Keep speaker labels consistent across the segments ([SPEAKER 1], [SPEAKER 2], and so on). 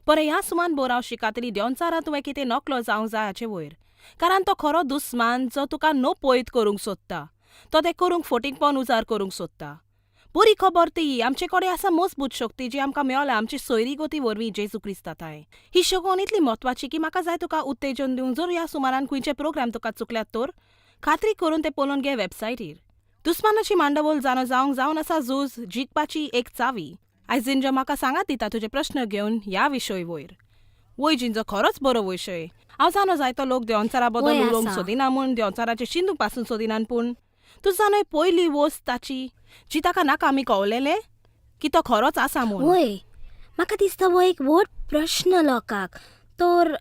[SPEAKER 1] बरें, ह्या सुमान बोर हांव शिकातली देंवचारा तुवें कितें नकलो जावंक जाय हाचे वयर, कारण तो खरो दुस्मान जो तुका नपयत करूंक सोदता, तो तें करूंक फोटींगपण उजार करूंक सोदता. बरी खबर ती आमचे कडेन आसा मजबूत शक्ती जी आमकां मेवल्या आमची सोयरी गती वरवीं जेजू क्रिस्ता थांय. ही शगोन इतली म्हत्वाची की म्हाका जाय तुका उत्तेजन दिवंक. जर ह्या सुमारान खंयचे प्रोग्राम तुका चुकल्यात तर खात्री करून ते पळोवन घे वेबसायटीर. दुस्मानाची मांडवल जाणो जावंक जावन आसा झूज जिखपाची एक चावी. आयज जिंजो म्हाका सांगात दिता तुजे प्रश्न घेवन ह्या विशय वयर. वय जिंजो खरोच बरो विशय. हांव जाणो जायतो लोक देंवचारा बद्दल उलोवंक सोदिना म्हूण, देंवचाराचे शिंदूक पासून सोदिनान, पूण तूं जाणय पयली वस्त ताची जी ताका नाका आमी कवलेले की तो खरोच आसा म्हूण.
[SPEAKER 2] वय, म्हाका दिसता हो एक व्हड प्रश्न लोकांक. तर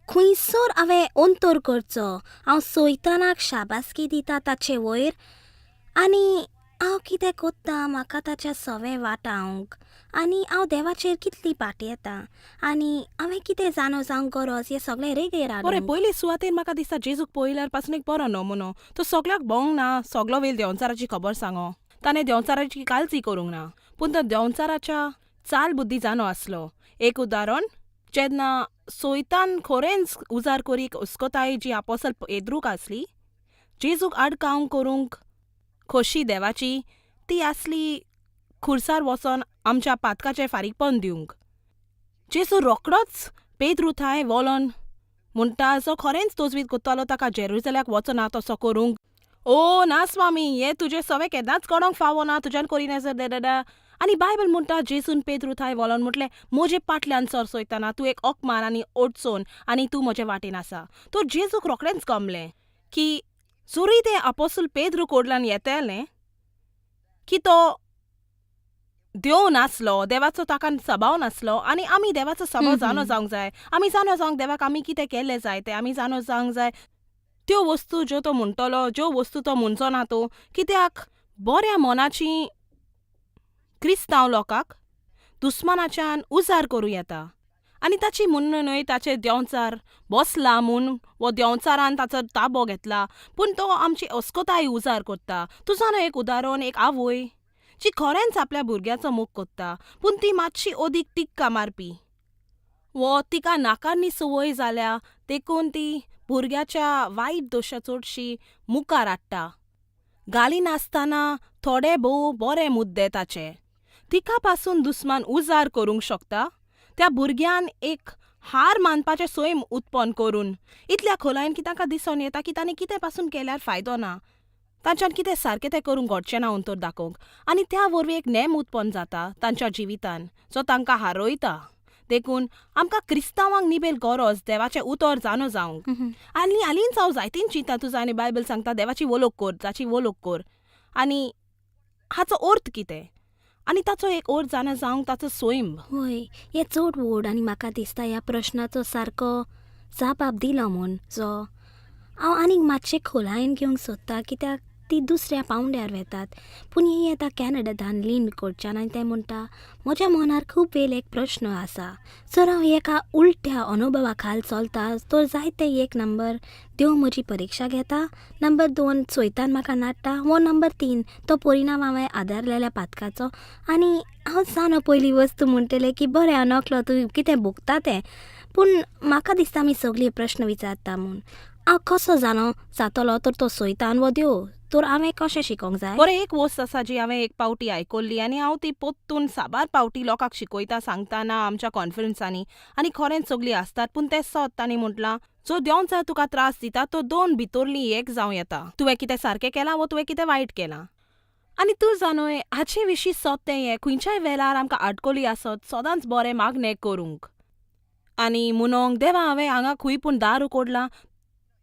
[SPEAKER 2] खंयसर हांवें अंतर करचो? हांव सोयतानाक शाबासकी दिता ताचे वयर आनी हांव कितें कोत्ता म्हाका ताच्या सवें वाटावंक, आनी हांव देवाचेर कितली पाट येता, आनी हांवें कितें जाणो जावंक गरज हें सगळें रेगेर
[SPEAKER 1] बरें,
[SPEAKER 2] हाडूंक.
[SPEAKER 1] पयले सुवातेर म्हाका दिसता जेजूक पळयल्यार पासून एक बरो नमुनो. तो सगळ्याक भोंवंक ना, सगलो वेळ देंवचाराची खबर सांगो. ताणें देंवचाराची काळजी करूंक ना, पूण तो देंवचाराच्या चाल बुद्धी जाणो आसलो. एक उदाहरण, जेन्ना सोयतान खरेंच उजार करीक उस्कोताय जी आपोसल पेद्रूक आसली जेजूक आडकावंक करूंक खोशी देवाची, ती आसली खुर्सार वचोन आमच्या पातकाचें फारीकपण दिवंक. जेजू रोकडोच पेद्रू थांय वोलोन म्हणटा जो खरेंच तोजवीत कोत्तालो ताका जेरुजल्याक वचना तसो करूंक. ओ ना स्वामी, हें तुजें सवें केन्नाच घडोंक फावो ना, तुज्यान करिना सर दादा. आनी बायबल म्हणटा जेजून पेद्रू थांय वोलोन म्हटलें म्हजे पाटल्यान सर सोयताना, तूं एक अकमान आनी अडचण आनी तूं म्हजे वाटेन आसा. तर जेजूक रोखडेंच गमलें की जरूय तें आपोसूल पेद्रू कोडल्यान येतालें की तो देव नासलो, देवाचो ताका सभाव नासलो. आनी आमी देवाचो सभाव जाणो जावंक जाय. आमी जाणो जावंक देवाक आमी कितें केल्लें जाय तें आमी जाणो जावंक जाय. त्यो वस्तू ज्यो तो म्हणटलो, ज्यो वस्तू तो म्हणचो ना तो, कित्याक बऱ्या मनाची क्रिस्तांव लोकांक दुस्मानाच्यान उजार करूं येता. आनी ताची म्हूण न्हय ताचे देंवचार बसला म्हूण वो देंवचारान ताचो ताबो घेतला, पूण तो आमची अस्कताय उजार करता. तूं जाणा एक उदाहरण, एक आवय जी खरेंच आपल्या भुरग्याचो मोग करता, पूण ती मातशी अदीक टिक्का मारपी वो तिका नाकारणी संवय जाल्या, देखून ती भुरग्याच्या वायट दोशा चडशी मुखार हाडटा, घालिनासतना थोडे भोव बरे मुद्दे ताचे. तिका पासून दुस्मान उजार करूंक शकता. त्या भुरग्यान एक हार मानपाचें सैम उत्पन्न करून इतल्या खोलायेन की तांकां दिसून येता की तांणी कितें पासून केल्यार फायदो ना, तांच्यान कितें सारकें तें करूंक घडचें ना अंतर दाखोवंक. आनी त्या वरवीं एक नेम उत्पन्न जाता तांच्या जिवितान जो तांकां हारयता. देखून आमकां क्रिस्तांवांक निबेल गरज देवाचें उतर जाणो जावंक. आनी हालींच हांव जायतीन चिंता, तुजा आनी बायबल सांगता देवाची वलोक कर, ताची वलोक कर, आनी हाचो अर्थ कितें, आनी ताचो एक अर्थ जाणा जावंक ताचो सैम.
[SPEAKER 2] हय, हें चड व्हड आनी म्हाका दिसता ह्या प्रश्नाचो सारको जाप दिलो म्हूण जो हांव आनीक मातशें खोलायेन घेवंक सोदता, कित्याक ती दुसऱ्या पावंड्यार वेतात. पूण ही येता कॅनडांत लीन कडच्यान आनी तें म्हणटा म्हज्या मनार खूब वेळ एक प्रश्न आसा, जर हांव एका उलट्या अनुभवा खाल चलता तर जायते एक नंबर देव म्हजी परिक्षा घेता, नंबर 2 सोयतान म्हाका नाडटा, वो नंबर 3 तो परिणाम हांवें आदारलेल्या पातकाचो. आनी हांव जाणो पयली वस्तू म्हणटलें की बरें हांव नकलो तूं कितें भोगता तें, पूण म्हाका दिसता आमी सगळीं प्रश्न विचारता म्हूण हांव कसो जाणो जातलो तर तो सोयतान वो देव, तर हांवें कशें शिकोंक जाय?
[SPEAKER 1] बरें, एक वस्त आसा जी हांवें एक पावटी आयकल्ली आनी हांव ती पोत्तून साबार पावटी लोकांक शिकयता सांगतना आमच्या कॉन्फरन्सांनी, आनी खरेंच सगळीं आसतात, पूण तें सत तांणी म्हटलां जो देंवचार तुका त्रास दिता तो दोन भितरली एक जावं येता, तुवें कितें सारकें केलां वो तुवें कितें वायट केलां. आनी तूं जाणोय हाचे विशीं सत तें हें खंयच्याय वेळार आमकां आडकोली आसत सदांच बरें मागणें करूंक आनी म्हणोंक देवा हांवें हांगा खंय पूण दार उकोडलां.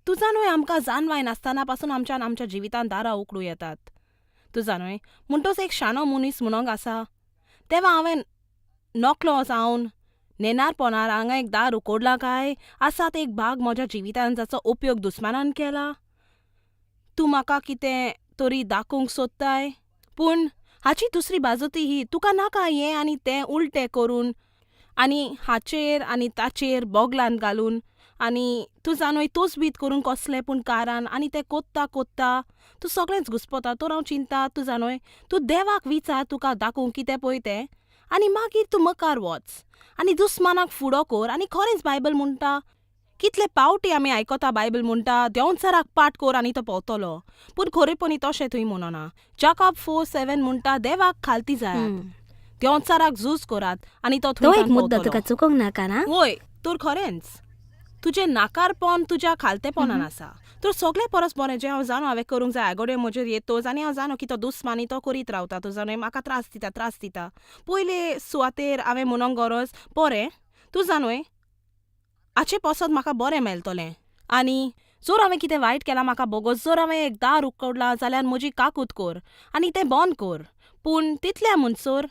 [SPEAKER 1] तूं जाणोय आमकां जाणवाय नासतना पासून आमच्यान आमच्या जिवितान दारां उकडूं येतात. तूं जाणोय म्हणटोच एक शाणो मनीस म्हणोंक आसा तेवा हांवें नकलो जावन नेणारपणार हांगा एक दार उकोडलां काय आसात एक भाग म्हज्या जिवितान जाचो उपयोग दुस्मानान केला. तूं म्हाका कितें तरी दाखोवंक सोदताय, पूण हाची दुसरी बाजू ती ही तुका नाका हें आनी तें उलटें करून आनी हाचेर आनी ताचेर बोगलान घालून आनी तूं जाणोय तोचबीत करून कसलें पूण कारान आनी तें कोत्ता कोत्ता तूं सगळेंच घुस्पता. तर हांव चिंता तूं जाणोय तूं देवाक विचार तुका दाखोवंक कितें पळय तें, आनी मागीर तूं मुखार वच आनी दुस्मानाक फुडो कर. आनी खरेंच बायबल म्हणटा, कितले पावटी आमी आयकता बायबल म्हणटा देंवचाराक पाट कर आनी तो पोवतलो, पूण खरेपणी तशें थंय म्हणना. जाकॉब 4:7 म्हणटा देवाक खालती जायात, देंवचाराक झूज करात आनी तो
[SPEAKER 2] तो एक
[SPEAKER 1] थंयच्यान
[SPEAKER 2] मुद्दो
[SPEAKER 1] पोवतलो.
[SPEAKER 2] तुका चुकोंक नाका ना.
[SPEAKER 1] वय, तर खरेंच तुजें नाकारपण तुज्या खालतेपणान आसा. तर सगळे परस बरें जें हांव जाणो हांवें करूंक जाय, आगोडे म्हजेर येतोच आनी हांव जाणो की तो दुस्मानी तो करीत रावता, तूं जाणो म्हाका त्रास दिता त्रास दिता. पयले सुवातेर हांवें म्हणोंक गरज बरें तूं जाणोय हाचे पसत म्हाका बरें मेळटलें, आनी जर हांवें कितें वायट केलां म्हाका बोगोस, जर हांवें एक दार उकडलां जाल्यार म्हजी काकूत कर आनी तें बंद कर, पूण तितल्या म्हणसर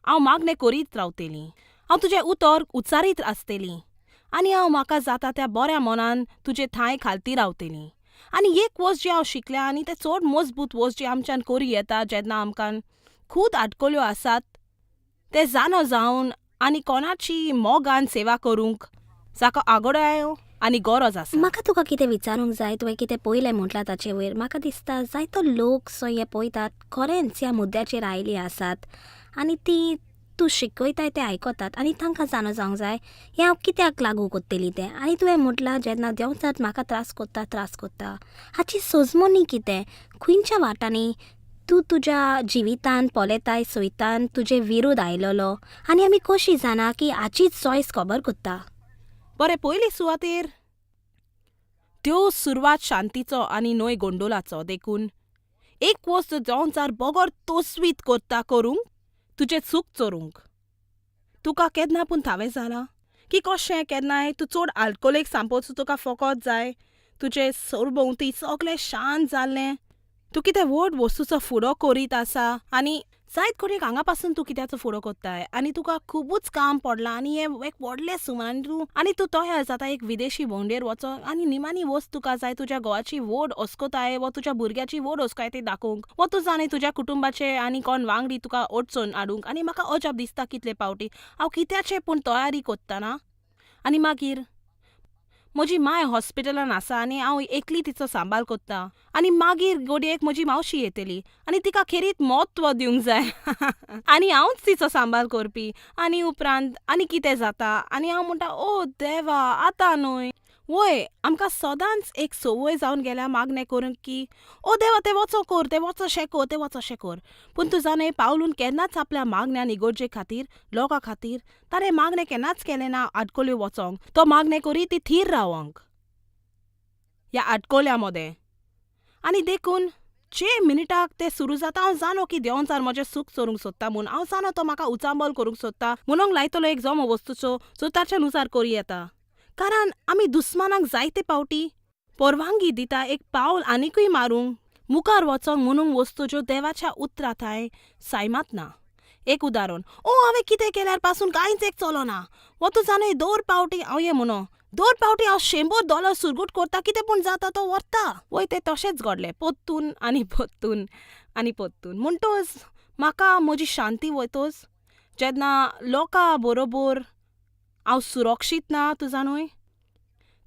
[SPEAKER 1] हांव मागणें करीत रावतली, हांव तुजें उतर उच्चारीत आसतली आनी हांव म्हाका जाता त्या बऱ्या मनान तुजे थांय खालती रावतली. आनी एक वस्त जी हांव शिकल्या आनी तें चड मजबूत वस्त जी आमच्यान करी येता जेन्ना आमकां खूद आडकल्यो आसात ते जाणो जावन आनी कोणाची मोगान सेवा करूंक जाका आगोड्यो आनी गरज आसा.
[SPEAKER 2] म्हाका तुका कितें विचारूंक जाय, तुवें कितें पळयलें म्हटलां ताचे वयर म्हाका दिसता जायतो लोक सो हे पळयतात खरेंच ह्या मुद्द्याचेर आयली आसात आनी ती तूं शिकयताय तें आयकतात आनी तांकां जाणो जावंक जाय हें हांव कित्याक लागू कोत्तली तें. आनी तुवें म्हटलां जेन्ना देंवचार म्हाका त्रास कोत्ता त्रास कोत्ता, हाची सोजमणी कितें, खंयच्या वाटांनी तूं तुज्या जिवितान पळयताय सोयतान तुजे विरोध आयलोलो आनी आमी कशी जाणा की हाचीच चॉयस खबर कोत्ता.
[SPEAKER 1] बरें, पयली सुवातेर त्यो सुरवात शांतीचो आनी न्हय गोंडोलाचो, देखून एक वस्त देंवचार बगर तोसवीत कोत्ता करूंक तुजें चूक चोरूंक. तुका केन्ना पूण थावें जालां की कशें केन्नाय तूं चड आल्कोलेक सांपोच तुका फकत जाय तुजें सरभोंवती सगळें शांत जाल्लें, तूं कितें व्हड वस्तूचो फुडो करीत आसा आनी जायत कडेन हांगा पासून तूं कित्याचो फुडो कोत्ताय आनी तुका खुबूच काम पडलां आनी हें एक व्हडलें सुमान आनी तूं तयार जाता एक विदेशी भोंवडेर वचोंक आनी निमाणी वस्त तुका जाय तुज्या घोवाची व्हड अस्कोताय वा तुज्या भुरग्याची व्हड अस्कोताय ती दाखोवंक, वा तूं जाणा तुज्या कुटुंबाचे आनी कोण वांगडी तुका अडचण हाडूंक. आनी म्हाका अजाप दिसता कितले पावटी हांव कित्याचें पूण तयारी कोत्ताना आनी मागीर म्हजी माय हॉस्पिटलान आसा आनी हांव एकली तिचो सांबाळ कोत्ता आनी मागीर घडयेक म्हजी मावशी येतली आनी तिका खेरीत म्हत्व दिवंक जाय आनी हांवच तिचो सांबाळ करपी आनी उपरांत आनी कितें जाता आनी हांव म्हणटा ओ देवा आतां न्हय. वय, आमकां सदांच एक संवय जावन गेल्या मागणें करूंक की ओ देवा तें वचो कर, तें वचो शें कर, तें वचो शें कर, पूण तूं जाणा पावलून केन्नाच आपल्या मागण्यान इगर्जे खातीर लोकां खातीर ताणें मागणें केन्नाच केलें ना आडकोल्यो वचोंक, तो मागणें करी ती थीर रावोंक ह्या आडकोल्या मदें. आनी देखून जे मिनिटाक तें सुरू जाता हांव जाणो की देंवचार म्हजें सूख चोरूंक सोदता म्हूण, हांव जाणो तो म्हाका उचांबल करूंक सोदता म्हणूंक लायतलो एक जमो वस्तूचो जो ताच्या नुसार करी येता. कारण आमी दुस्मानाक जायते पावटी परवानगी दिता एक पावल आनिकूय मारूंक मुखार वचोंक म्हणूंक वस्तू ज्यो देवाच्या उतरा थांय सायमात ना. एक उदाहरण, ओ हांवें कितें केल्यार पासून कांयच एक चलोना, वो तूं जाणा दर पावटी हांव हें म्हणो दर पावटी हांव $100 सुरगूट करता कितें पूण जाता तो व्हरता. वय, तें तशेंच घडलें पोत्तून आनी पोत्तून आनी पोत्तून. म्हणटोच म्हाका म्हजी शांती वयतोच जेन्ना लोकां बरोबर हांव सुरक्षीत ना. तूं जाणूय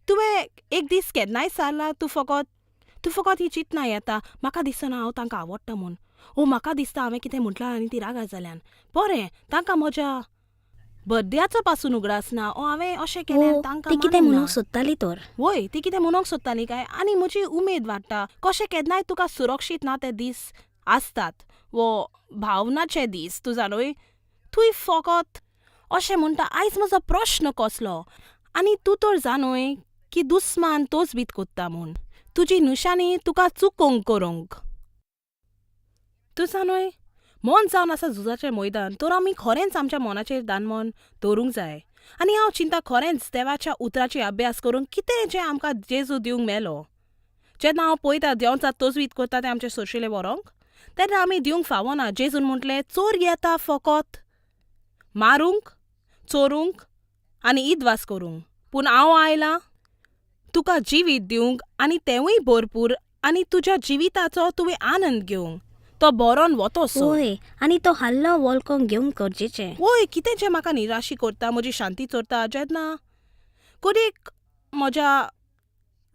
[SPEAKER 1] तुवें एक दीस केन्नाय सारला तूं फकत ही चिंतना येता म्हाका दिसना हांव तांकां आवडटा म्हूण, ओ म्हाका दिसता हांवें कितें म्हटलां आनी ती रागार जाल्यान, बरें तांकां म्हज्या बर्थडेयाचो पासून उगडास ना, ओ हांवें अशें केलें तांकां
[SPEAKER 2] ती कितें म्हणूंक सोदताली तर,
[SPEAKER 1] वय ती कितें म्हणूंक सोदताली काय, आनी म्हजी उमेद वाडटा. कशें केन्नाय तुका सुरक्षीत ना ते दीस आसतात वो भावनाचे दीस, तूं जाणूय तूं फकत अशें म्हणटा आयज म्हजो प्रश्न कसलो, आनी तूं तर जाणूय की दुस्मान तोच बीत कोत्ता म्हूण तुजी निशानी तुका चुकोवंक करूंक. तूं जाणूय मन जावन आसा झुजाचें मैदान, तर आमी खरेंच आमच्या मनाचेर दानमन दवरूंक जाय. आनी हांव चिंता खरेंच देवाच्या उतराची अभ्यास करूंक कितें जें आमकां जेजू दिवंक मेलो. जेन्ना हांव पळयता देंवचार तजवीत करता तें आमचे सोशेले व्हरोंक तेन्ना आमी दिवंक फावना. जेजून म्हटलें चोर येता फकत मारूंक, चोरूंक आनी इदवास करूंक, पूण हांव आयलां तुका जिवीत दिवंक आनी तेंवूय भरपूर आनी तुज्या जिविताचो तुवें आनंद घेवंक. तो बरोन वतोसो.
[SPEAKER 2] वय, आनी तो हल्लो वळखोंक घेवंक गरजेचें.
[SPEAKER 1] वय, कितें जें म्हाका निराशी करता, म्हजी शांती चोरता जेन्ना कोणीक म्हज्या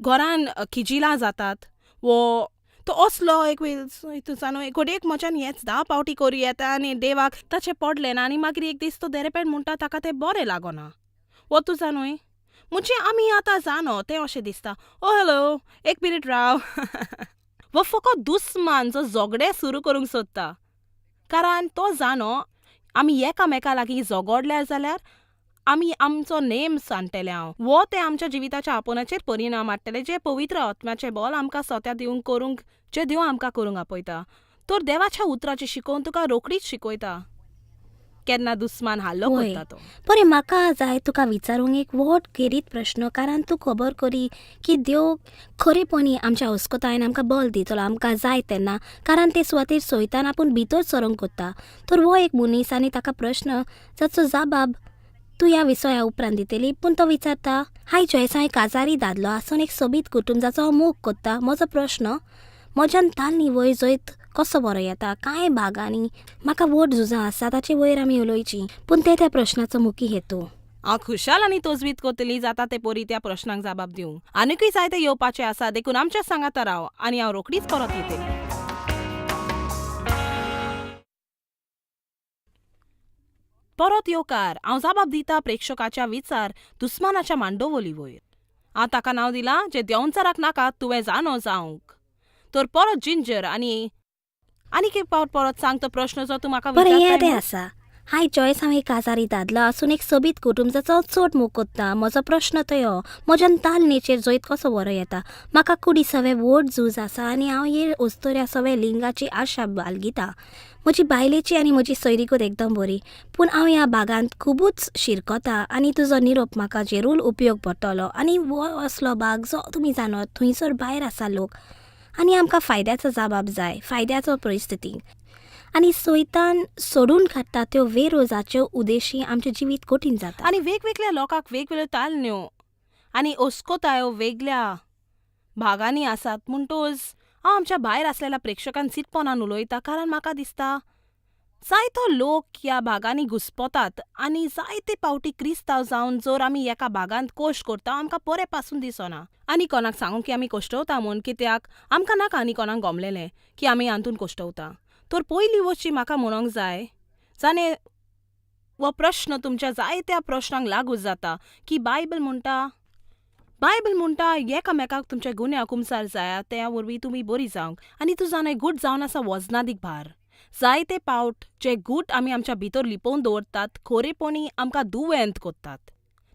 [SPEAKER 1] घरान किजिलां जातात वो तो असलो एक वेळ तुजानो घडयेक म्हज्यान हेंच 10 पावटी करूं येता आनी देवाक ताचें पडलें ना आनी मागीर एक दीस तो देरेपेंट म्हणटा ताका तें बरें लागना. वो तुजा न्हय म्हणजे आमी आतां जाणो तें अशें दिसता. ओ हॅलो, एक मिनीट राव. वो फकत दुस्मान जो झगडें सुरू करूंक सोदता, कारण तो जाणो आमी एकामेका लागीं झगडल्यार जाल्यार आमी आमचो नेम सांडटले. हांव वो ते आमच्या जिविताच्या आपोनाचेर परिणाम हाडटले, जे पवित्र आत्म्याचें बल आमकां सोत्या दिवंक करूंक, जे देव आमकां करूंक आपयता. तर देवाच्या उतराची शिकोवन तुका रोखडीच शिकयता केन्ना दुस्मान हल्लो करता तो.
[SPEAKER 2] बरें, म्हाका जाय तुका विचारूंक एक व्हड खेरीत प्रश्न, कारण तूं खबर करी की देव खरेपणी आमच्या अस्कतायेन आमकां बल दितलो आमकां जाय तेन्ना, कारण ते सुवातेर सोयतान आपूण भितर सरोंक कोत्ता. तर हो एक मनीस आनी ताका प्रश्न जाचो जबाब तूं ह्या विसया उपरांत दितली, पूण तो विचारता, हाय जॉयस, हांव एक काजारी दादलो आसून एक सोबीत कुटूंब जाचो हांव मोग कोत्ता. म्हजो प्रश्न, म्हज्यान तालनी वयर जैत कसो बरो येता? कांय भागांनी म्हाका व्हड झुजां आसा ताचे वयर आमी उलोवची, पूण ते त्या प्रश्नाचो मुखी हेतू.
[SPEAKER 1] हांव खुशाल आनी तजवीज करतली जाता ते परी त्या प्रश्नांक जबाब दिवंक. आनिकूय जायते येवपाचे आसा, देखून आमच्या सांगाता राव आनी हांव रोखडीच परत येतली. परत येवकार. हांव जबाब दिता प्रेक्षकाच्या विचार दुस्मानाच्या मांडोवली वयर. हांव ताका नांव दिलां जें देंवचाराक नाका तुवें जाणो जावंक. तर परत जिंजर आनी आनीक एक पावट परत सांग तो प्रश्न जो तूं म्हाका
[SPEAKER 2] बरें, हें
[SPEAKER 1] विचारताय.
[SPEAKER 2] आसा. हाय जॉयस, हांव एक काजारी दादलो आसून एक सोबीत कुटूंब जाचो चड मोग कोत्ता. म्हजो प्रश्न तो ह्यो, म्हज्यान तालनेचेर जैत कसो बरो येता? म्हाका कुडी सवे व्हड झूज आसा आनी हांव हे अस्तोऱ्या सवे लिंगाची आशा बाळगिता. म्हजी बायलेची आनी म्हजी सोयरीगत एकदम बरी, पूण हांव ह्या भागांत खुबूच शिरकता आनी तुजो निरोप म्हाका जेरूल उपयोग पडटलो. आनी हो असलो भाग जो तुमी जाणत थंयसर भायर आसा लोक आनी आमकां फायद्याचो जबाब जाय, फायद्याचो परिस्थितीक. आनी सोयतान सोडून काडटा त्यो वेरोजाच्यो उदेशी आमचें जिवीत कठीण जाता.
[SPEAKER 1] आनी वेगवेगळ्या लोकांक वेगवेगळ्यो तालन्यो आनी अस्कोतायो वेगळ्या भागांनी आसात. म्हणटोच हांव आमच्या भायर आसलेल्या प्रेक्षकांक सिटपणान उलयता, कारण म्हाका दिसता जायतो लोक ह्या भागांनी घुस्पतात आनी जायते पावटी क्रिस्तांव जावन जर आमी एका भागांत कोश्ट करता आमकां बरें पासून दिसना. आनी कोणाक सांगू की आमी कोश्टवता म्हूण, कित्याक आमकां नाका आनी कोणाक गमलेलें की आमी हातून कोश्टवता. तर पयली वचची म्हाका म्हणोंक जाय जाणे हो प्रश्न तुमच्या जायत्या प्रश्नांक लागू जाता की बायबल म्हणटा, बायबल म्हणटा एकामेकाक तुमच्या गुन्यांव कुमसार जाया, त्या वरवीं तुमी बरी जावंक. आनी तूं जाणाय गूट जावन आसा वजनादीक भार. जायते पावट जे गूट आमी आमच्या भितर लिपोवन दवरतात खरेपणी आमकां दुयेंत करतात.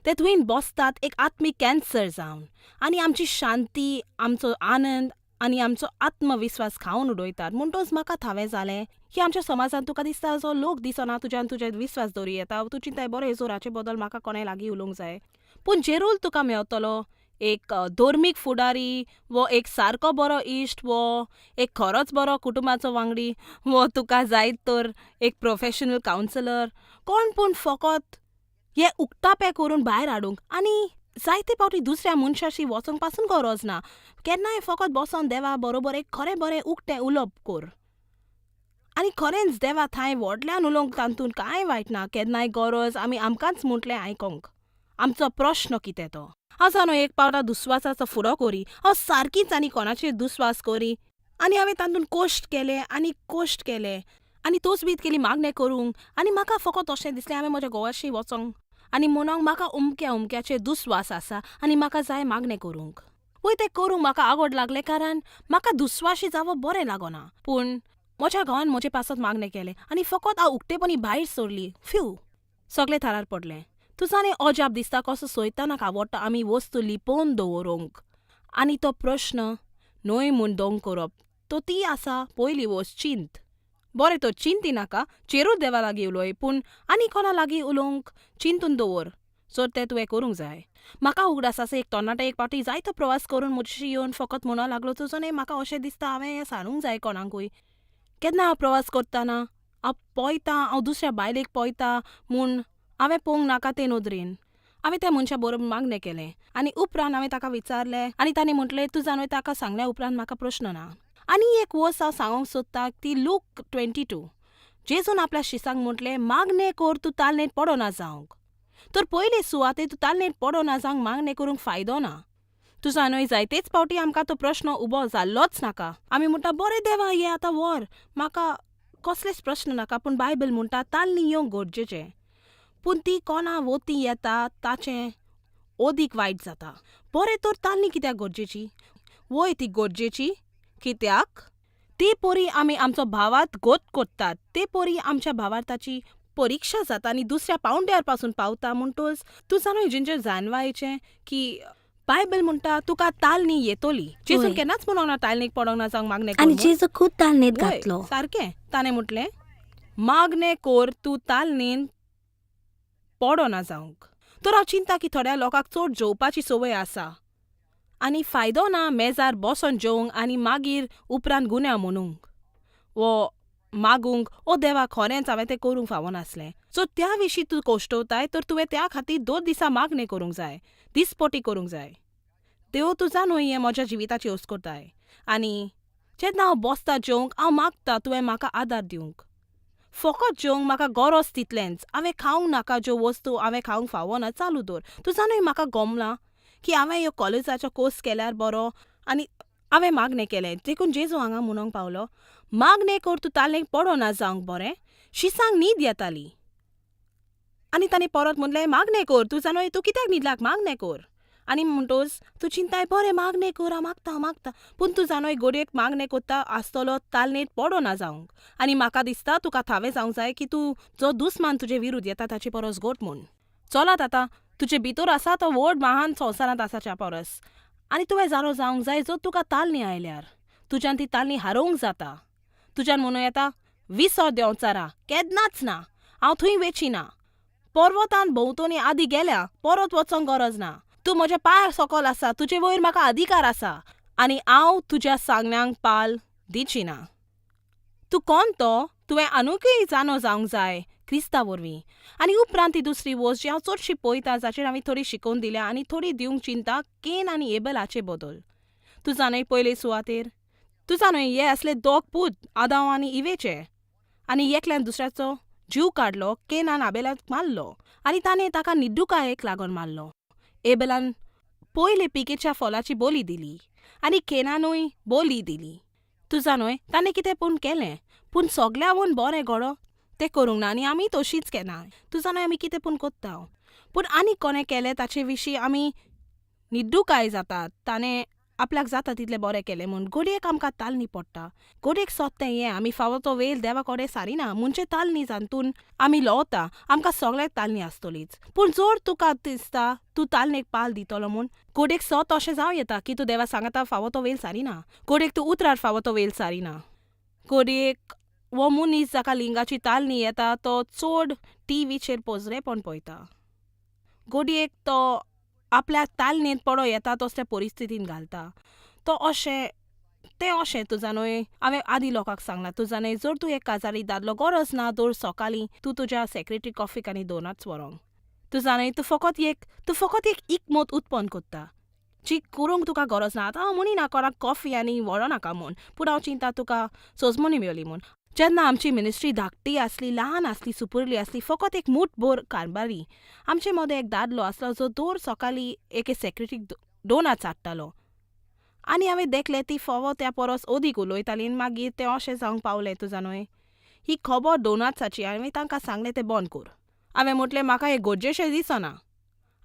[SPEAKER 1] ते थंय बसतात एक आत्मीक कॅन्सर जावन आनी आमची शांती, आमचो आनंद आनी आमचो आत्मविस्वास खावन उडयतात. म्हणटोच म्हाका थावें जालें की आमच्या समाजांत तुका दिसता जो लोक दिसना तुज्यान तुजेर विस्वास दवरी येता, तूं चिंताय बरें जोराचे बदल म्हाका कोणाय लागीं उलोवंक जाय. पूण जेरूल तुका मेवतलो एक धर्मीक फुडारी वो एक सारको बरो इश्ट वो एक खरोच बरो कुटुंबाचो वांगडी वो तुका जायत तर एक प्रोफेशनल कावन्सिलर कोण, पूण फकत हे उक्तापे करून भायर हाडूंक. आनी जायते पावटी दुसऱ्या मनशाशी वचोंक पासून गरज ना, केन्नाय फकत बसोन देवा बरोबर एक खरें बरें उक्तें उलोवप कर आनी खरेंच देवा थंय व्हडल्यान उलोवंक तातूंत कांय वायट ना. केन्नाय गरज आमी आमकांच म्हटलें आयकोंक आमचो प्रश्न कितें तो. हांव जाणो एक पावटा दुस्वासाचो फुडो करी, हांव सारकीच आनी कोणाचेर दुस्वास करी आनी हांवें तातूंत कोश्ट केले आनी कोश्ट केले आनी तोच केली मागणें करूंक. आनी म्हाका फकत अशें दिसलें हांवें म्हज्या घोवाशी वचोंक आनी म्हणोंक म्हाका उमक्या उमक्याचेर दुस्वास आसा आनी म्हाका जाय मागणें करूंक. वय तें करूंक म्हाका आवड लागलें, कारण म्हाका दुस्वाशी जावप बरें लागना. पूण म्हज्या घोवान म्हजे पासत मागणें केलें आनी फकत हांव उक्तेपणी भायर सरली. फ्यू, सगळें थारार पडलें. तुजा न्ही अजाप दिसता कसो सोयतानाक आवडटा आमी वस्तू लिपोवन दवरूंक आनी तो प्रश्न न्हय म्हूण दोंग करप. तो ती आसा पयली वस्त चिंत. बरें तर चिंती नाका, चेरूच देवा लागीं उलोय, पूण आनी कोणा लागीं उलोवंक चिंतून दवर जर तें तुवें करूंक जाय. म्हाका उगडास आसा एक तरणाटो एक पावटी जायतो प्रवास करून म्हज्याशी येवन फकत म्हणूंक लागलो, तुजो न्ही म्हाका अशें दिसता हांवें हें सांगूंक जाय कोणाकूय. केन्ना हांव प्रवास करतना हांव पळयतां, हांव दुसऱ्या बायलेक पळयता म्हूण हांवें पळोवंक नाका ते नदरेन. हांवें त्या मनशा बरोबर मागणें केलें आनी उपरांत हांवें ताका विचारलें आनी ताणें म्हटलें तूं जाणा ताका सांगल्या उपरांत म्हाका प्रश्न ना. आनी एक वस्त हांव सांगूंक सोदता ती लूक 22. जेजून आपल्या शिसांक म्हटलें मागणें कर तूं तालनेत पडना जावंक. तर पयले सुवातेर तूं तालनेत पडना जावंक मागणें करूंक फायदो ना. तुजा न्हय जायतेच पावटी आमकां तो प्रश्न उबो जाल्लोच नाका. आमी म्हणटा बरें देवा ये आतां व्हर, म्हाका कसलेच प्रश्न नाका. पूण बायबल म्हणटा तालनी येवंक गरजेचें, पूण ती कोणा वोती येता ताचें अदीक वायट जाता. बरें तर तालनी कित्याक गरजेची? वय ती गरजेची कित्याक ते परी आमी आमचो भावार्थ गोत कोत्तात, ते परी आमच्या भावार्थाची परिक्षा जाता आनी दुसऱ्या पावंड्यार पासून पावता. म्हणटच तूं जाणूय जिंजर जाणवायचें की बायबल म्हणटा तुका तालनी येतली. जेजून केन्नाच म्हणोंक ना तालनीक पडोंक ना जावंक मागणें
[SPEAKER 2] आनी जेजू खूद तालनेत घातलो.
[SPEAKER 1] सारकें ताणें म्हटलें मागणें कोर तूं तालनेन पडना जावंक. तर हांव चिंता की थोड्या लोकांक चड जेवपाची संवय आसा आनी फायदो ना मेजार बसोन जेवंक आनी मागीर उपरांत गुन्यांव म्हणूंक वो मागूंक ओ देवा खरेंच हांवें तें करूंक फावनासलें. सो त्या विशीं तूं कोश्टवताय तर तुवें त्या खातीर 2 दिसां मागणें करूंक जाय, दिसपोटी करूंक जाय. देव तुजा न्हय हें म्हज्या जिविताची ओस करताय आनी जेन्ना हांव बसता जेवंक हांव मागता तुवें म्हाका आदार दिवंक. फकत जेवंक म्हाका गरज तितलेंच, हांवें खावंक नाका ज्यो वस्तू हांवें खावंक फावना चालू दवर. तुजा न्हय म्हाका गमलां की हांवें ह्यो कॉलेजाचो कोर्स केल्यार बरो आनी हांवें मागणें केलें. देखून जेजू हांगा म्हणूंक पावलो मागणें कर तूं तालनेक पडना जावंक बरें. शिसांक न्हीद येताली आनी ताणें परत म्हणलें मागणें कर, तूं जाणूय तूं कित्याक न्हिदलाक, मागणें कर. आनी म्हणटोच तूं चिंताय बरें मागणें कर, हांव मागता हांव मागता, पूण तूं जाणूय घडयेक मागणें कोत्ता आसतलो तालनेत पडना जावंक. आनी म्हाका दिसता तुका थावें जावंक जाय की तूं जो दुस्मान तुजे विरुद्ध येता ताचे परस घट म्हूण. चलात आतां तुजे भितर आसा तो व्हड महान संवसारांत आसाच्या परस. आनी तुवें जाणो जावंक जाय जो तुका तालनी आयल्यार तुज्यान ती तालनी हारोवंक जाता. तुज्यान म्हणूं येता विसो देंवचारा केन्नाच ना, हांव थंय वेची ना, पर्वतान भोंवतणी आदी गेल्या परत वचोंक गरज ना, तूं म्हज्या पांया सकल आसा, तुजे वयर म्हाका अधिकार आसा आनी हांव तुज्या सांगण्यांक पाल दिची ना. तूं कोण तो तुवें आनुकय जाणो जावंक जाय क्रिस्ता वरवीं. आनी उपरांत ती दुसरी वस्त जी हांव चडशी पळयता जाचेर हांवें थोडी शिकोवन दिल्या आनी थोडी दिवंक चिंता केन आनी एबल हाचे बदल. तूं जाणय पयले सुवातेर तूं जाणय हे आसले दोग पूत आदांव आनी इवेचे आनी एकल्यान दुसऱ्याचो जीव काडलो, केनान आबेलाक मारलो आनी ताणें ताका निड्डुकायेक लागून मारलो. एबेलान पयले पिकेच्या फळाची बोली दिली आनी केनानूय बोली दिली. तूं जाणय ताणें कितें पूण केलें, पूण सगल्याहून बरें घडो तें करूंक ना आनी आमी तशीच केना. तूं जाणय आमी कितें पूण कोत्ता, पूण आनी कोणें केलें ताचे विशीं आमी निड्डुकाय जातात. ताणें आपल्याक जाता तितलें बरें केलें म्हूण घडयेक आमकां तालनी पडटा, घडयेक सोदतें हें आमी फावो तो वेळ देवा कडेन सारिना म्हणजे तालनी जातून आमी लवता. आमकां सगळ्याक तालनी आसतलीच, पूण जर तुका दिसता तूं तालनेक पाल दितलो म्हूण घडयेक सत अशें जावं येता की तूं देवा सांगता फावो तो वेळ सारिना, घडयेक तूं उतरार फावो तो वेळ सारिना, घडयेक हो मनीस जाका लिंगाची तालनी येता तो चड टिवीचेर पोजरेपण पळयता, घडयेक तो आपल्या तालनेंत पडो येता तसल्या परिस्थितीन घालता तो अशें तें अशें. तूं जाणय हांवें आदीं लोकांक सांगलां, तूं जाणय जर तूं एक काजारी दादलो गरज ना दर सकाळीं तूं तुज्या सेक्रेटरी कॉफीक आनी डोनट्स व्हरोंक. तूं जाणय तूं फकत एक इकमत उत्पन्न कोत्ता जी करूंक तुका गरज ना. आतां हांव म्हणिना कोणाक कॉफी आनी व्हरो नाका म्हूण, पूण हांव चिंता तुका सोजमणी मेवली म्हूण. जेन्ना आमची मिनिस्ट्री धाकटी आसली, ल्हान आसली, सुपुरली आसली, फकत एक मूठभर कारबारी, आमचे मदें एक दादलो आसलो जो दर सकाळीं एके सेक्रेटरीक डोनट्स हाडटालो आनी हांवें देखलें ती फोवो त्या परस अदीक उलयताली आनी मागीर तें अशें जावंक पावलें. तूं जाणय ही खबर डोनट्साची हांवें तांकां सांगलें तें बंद कर. हांवें म्हटलें म्हाका हें गरजेचें दिसना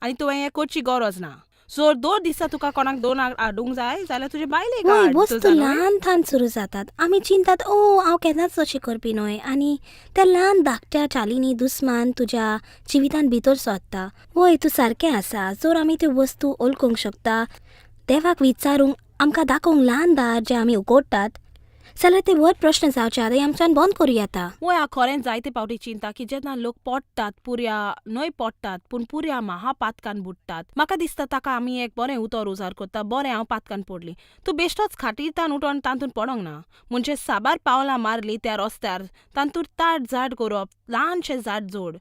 [SPEAKER 1] आनी तुवें हें करची गरज ना. जर दर दिसा तुका कोणाक दोन हाडूंक जाय जाल्यार तुजे बायलेक हाड.
[SPEAKER 2] वस्तू ल्हान थान सुरू जातात, आमी चिंतात ओ हांव केन्नाच तशें करपी न्हय, आनी त्या ल्हान धाकट्या चालींनी दुस्मान तुज्या जिवितांत भितर सोदता. वय तूं सारकें आसा, जर आमी त्यो वस्तू ओळखूंक शकता, देवाक विचारूंक आमकां दाखोवंक ल्हान दार जे आमी उगडटात जाल्यार ते व्हड प्रश्न जावचे आदी आमच्यान बंद करूं येता.
[SPEAKER 1] वय हांव खरेंच जायते पावटी चिंता की जेन्ना लोक पडटात पुऱ्या न्हय पडटात पूण पुऱ्या महापातकान बुडटात, म्हाका दिसता ताका आमी एक बरें उतर उजार करता, बरें हांव पातकान पडली, तूं बेश्टोच खाटीतान उठोन तातूंत पडोंक ना. म्हणजे साबार पावलां मारली त्या रस्त्यार तातूंत ताट झाड करप, ल्हानशें झाड जोड,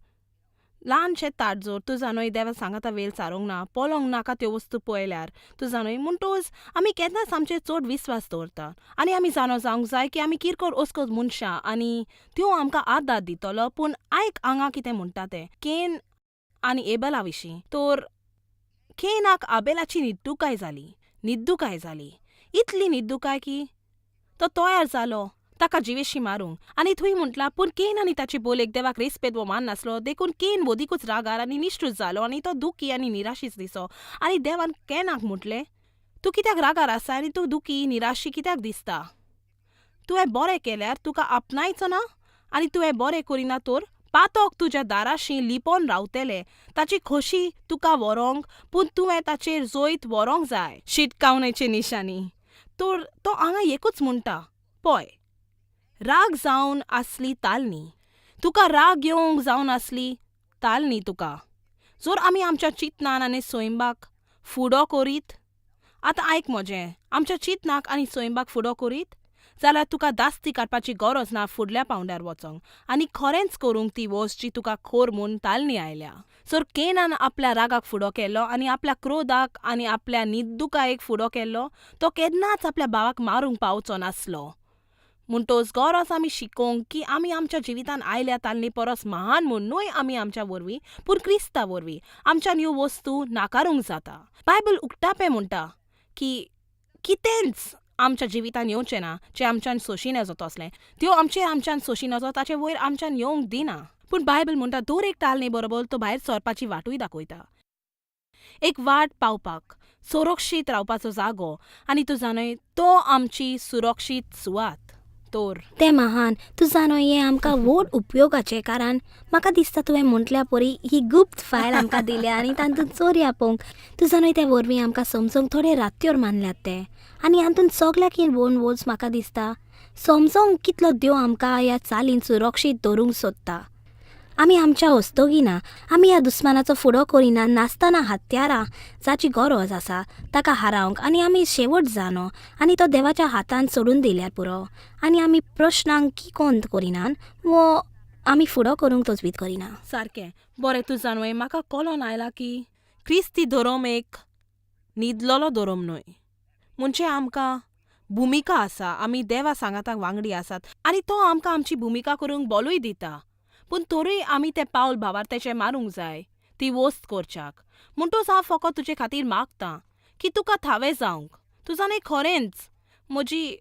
[SPEAKER 1] ल्हानशें ताट जोड. तूं जाणय देवा सांगता वेळ सारूंक ना, पळोवंक नाका त्यो वस्तू पळयल्यार. तूं जाणय म्हणटच आमी केन्नाच आमचेर चड विस्वास दवरता आनी आमी जाणो जावंक जाय की आमी किरकोळ अस्कोत मनशां आनी त्यो आमकां आदार दितलो. पूण आयक हांगा कितें म्हणटा तें केन आनी एबला विशीं. तर केनाक आबेलाची निड्डुकाय जाली. निद्दुकाय जाली. इतली निद्दुकाय की तो तयार जालो ताका जिवेशी मारूंक. आनी थंय म्हटलां, पूण केन आनी ताची बोलेक देवाक रेस्पेद वो मान नासलो, देखून केन वोदीकूच रागार आनी निश्ठूर जालो आनी तो दुखी आनी निराशीच दिसो. आनी देवान केनाक म्हटलें, तूं कित्याक रागार आसा आनी तूं दुखी निराशी कित्याक दिसता? तुवें बरें केल्यार तुका आपणायचो ना आनी तुवें बरें करिना तर पातोक तुज्या दाराशी लिपोन रावतले, ताची खोशी तुका व्हरोंक, पूण तुवें ताचेर जैत व्हरोंक जाय. शिटकावणेची निशाणी. तर तो हांगा एकूच म्हणटा, पळय, राग जावन आसली तालनी तुका, राग येवंक जावन आसली तालनी तुका. जर आमी आमच्या चिंतनान आनी सैंबाक फुडो करीत, आतां आयक म्हजें, आमच्या चिंतनाक आनी सैंबाक फुडो करीत जाल्यार तुका दास्ती काडपाची गरज ना फुडल्या पावंड्यार वचोंक आनी खरेंच करूंक ती वस्त जी तुका खोर म्हूण तालनी आयल्या. जर केनान आपल्या रागाक फुडो केलो आनी आपल्या क्रोधाक आनी आपल्या निद्दुकायेक फुडो केल्लो, तो केन्नाच आपल्या भावाक मारूंक पावचो नासलो. म्हणटोच गरज आमी शिकोवंक की आमी आमच्या जिवितान आयल्या तालनी परस महान म्हूण न्हय आमी आमच्या वरवीं, पूण क्रिस्ता वरवीं आमच्यान ह्यो वस्तू नाकारूंक जाता. बायबल उक्तापें म्हणटा की कितेंच आमच्या जिवितान येवचें ना जें आमच्यान सोंशी नजो तसलें, त्यो आमचेर आमच्यान सोंशी नजो ताचे वयर आमच्यान येवंक दिना. पूण बायबल म्हणटा दर एक तालनी बरोबर तो भायर सरपाची वाटूय दाखयता, एक वाट पावपाक, सुरक्षीत रावपाचो जागो. आनी तूं जाणय तो आमची सुरक्षीत सुवात. तर
[SPEAKER 2] तें महान. तूं जाणो हें आमकां व्हड उपयोगाचें, कारण म्हाका दिसता तुवें म्हटल्या परी ही गुप्त फायल आमकां दिल्या आनी तातूंत चोरया पळोवंक. तूं जाणो त्या वरवीं आमकां समजूंक थोडे रात्योर मानल्यात ते, आनी हातूंत सगल्याक ही वोन वोज म्हाका दिसता समजोंक कितलो देव आमकां ह्या चालीन सुरक्षीत दवरूंक सोदता. आमी आमच्या हस्तगीना, आमी ह्या दुस्मानाचो फुडो करिना नासतना हत्यारां जाची गरज आसा ताका हारावंक, आनी आमी शेवट जानो आनी तो देवाच्या हातान सोडून दिल्यार पुरो. आनी आमी प्रश्नांक की कोंत करिनात वो आमी फुडो करूंक तजवीज करिना.
[SPEAKER 1] सारकें बरें. तूं जाणवय म्हाका कळोन आयलां की क्रिस्ती धर्म एक न्हिदलेलो धर्म न्हय, म्हणजे आमकां भुमिका आसा, आमी देवा सांगाताक वांगडी आसात आनी तो आमकां आमची भुमिका करूंक बोलूय दिता. पूण तरूय आमी तें पावल भावार तेचें मारूंक जाय ती वस्त करच्याक. म्हणटोच हांव फकत तुजे खातीर मागतां की तुका थावें जावंक. तूं जाणय खरेंच म्हजी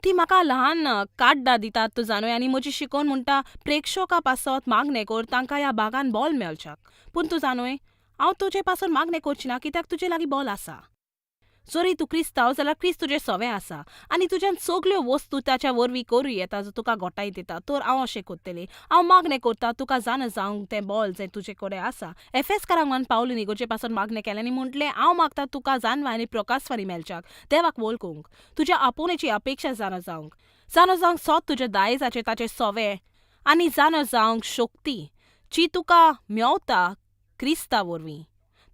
[SPEAKER 1] ती म्हाका ल्हान काड्डां दितात तूं जाणय, आनी म्हजी शिकोवन म्हणटा प्रेक्षका पासत मागणें कर तांकां ह्या बागान बॉल मेळच्याक. पूण तूं जाणय हांव तुजे पासून मागणें करची ना कित्याक तुजे लागीं बॉल आसा. जरी तूं क्रिस्तांव जाल्यार क्रिस्त तुजें सवें आसा आनी तुज्यान सगल्यो वस्तू ताच्या वरवीं करूं येता जो तुका गोठाय दिता. तर हांव अशें करतलें, हांव मागणें करता तुका जाणा जावंक तें बॉल जें तुजे कडेन आसा. एफेसकारांक पावलून इगोर्जे पासून मागणें केलें आनी म्हटलें हांव मागता तुका जानवाय आनी प्रकाशवाणी मेळच्याक, देवाक वळखूंक, तुज्या आपोवण्याची अपेक्षा जाणा जावंक, जाणा जावंक सोद तुज्या दायजाचें ताचें सवें, आनी जाणा जावंक शक्ती जी तुका मेवता क्रिस्ता वरवीं.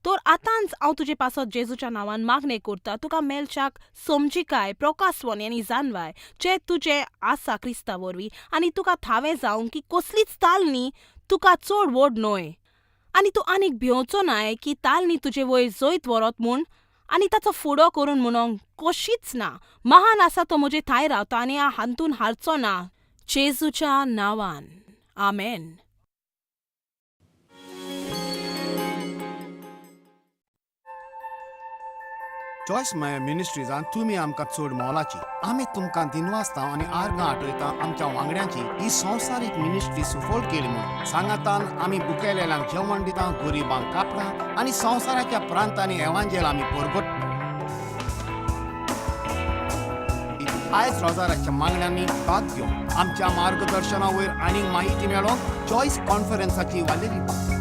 [SPEAKER 1] तर आतांच हांव तुजे पासत जेजूच्या नांवान मागणें करता तुका मेळच्याक समजिकाय, प्रकाशवणी आनी जानवाय जे तुजें आसा क्रिस्ता वरवीं, आनी तुका थावें जावंक की कसलीच तालनी तुका चड व्हड न्हय, आनी तूं आनीक भिवचो नाय की तालनी तुजे वयर जैत व्हरत म्हूण आनी ताचो फुडो करून म्हणोंक कशीच ना. महान आसा तो म्हजे थांय रावता आनी हांव हातून हारचो ना, जेजूच्या नांवान, आमेन.
[SPEAKER 3] चॉयस मायर मिनिस्ट्रीजान तुमी आमकां चड मोलाची. आमी तुमकां दिनवासता आनी आर्गां आठयता आमच्या वांगड्यांची ही संवसारीक मिनिस्ट्री सुफळ केली म्हूण. सांगातान आमी बुकेलेल्यांक जेवण दिता, गरिबांक कापडां आनी संवसाराच्या प्रांतांनी एवांजेल आमी परगट. आयज रोजाराच्या मागण्यांनी भाग घेवन आमच्या मार्गदर्शना वयर आनीक माहिती मेळोवंक चॉयस कॉन्फरन्साची वालेरी.